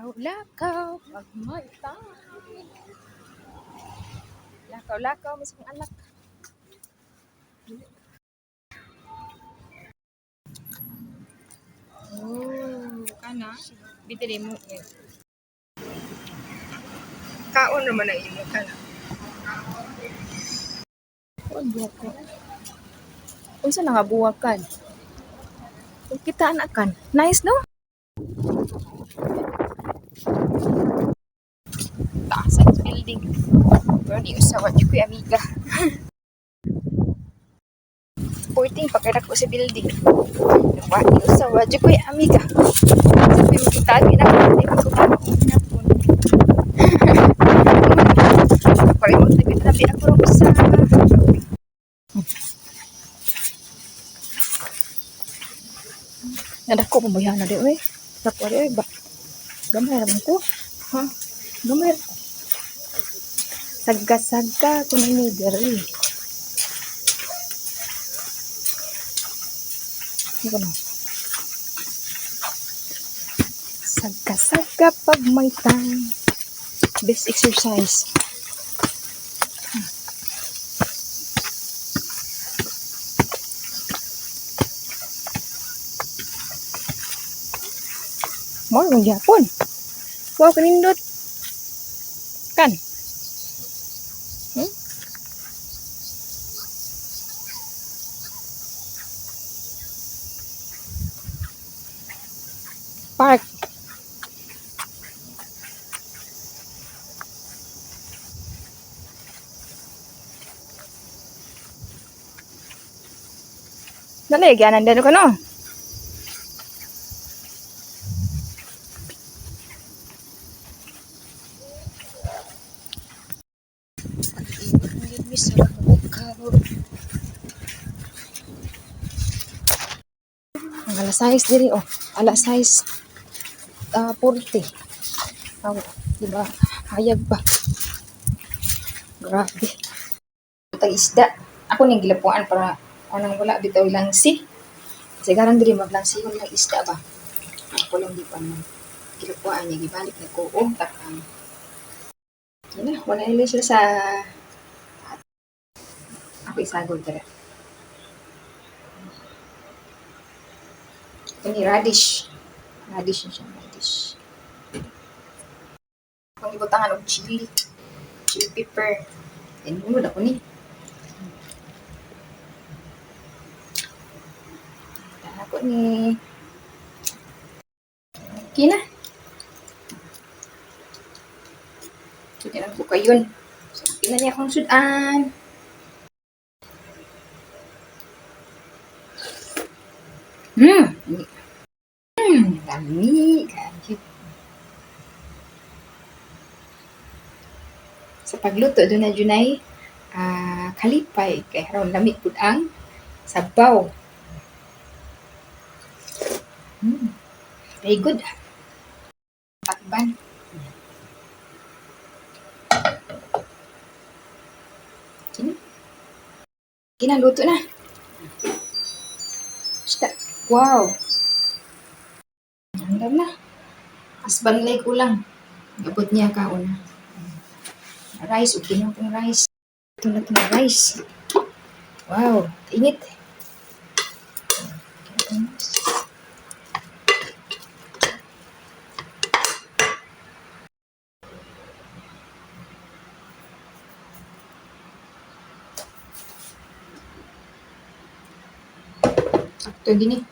Lakaw-lakaw pag may time. Lakaw-lakaw mas akong anak. Oh, kana. Bitili mo. Kaon naman ang imo kana. Oh, buwak ko. Unsa na nga buwakan? Kita anak kan. Nice, no? Taas ang building. Pero di usa wa jud ko'y amiga. 14 pa ko sa building. Wa di usa wa jud ko'y amiga. Sabi mo kita na di ko pa. Palimot na kita tabi ako ro usa. Nadako pa mo yan na di oy. Dako di oy ba. Gamay ra man ko. Ha? Gamay ra. Sagga-sagga ko ni diri. Ano no? Sagga-sagga pag may time. Best exercise. Mo man gyapon. Wow, kanindot. Kan. Park. Dali, gyanan din ko no. Pag-init mi sa bukaw. Ang alas 6 diri oh. Alas 6 40. Aw, di ba? Hayag pa. Grabe. Tag isda. Ako ning gilapuan para anang wala bitaw langsi. Kasi garang diri maglangsi lang isda ba. Ako lang di pa man gilapuan niya gibalik na ko og takang. Yun na, wala nila sila sa ako isagol dira. Kani radish. Radish na siya, radish. Akong ibutangan og chili. Chili pepper. Yan mo ako ni. Ako ni. Okay na. Sige lang ko kayon. So, okay na niya akong sudan. Lami. Kayo. Sa pagluto, doon na junay kalipay. Kay aron lami pud ang sabaw. Very good. Takban. Kina. Kina, luto na. Isda. Wow. Andam na. Asban lay kulang. Gabot niya ka una. Rice, okay na pong rice. Ito na itong rice. Wow, init. Sakto gini.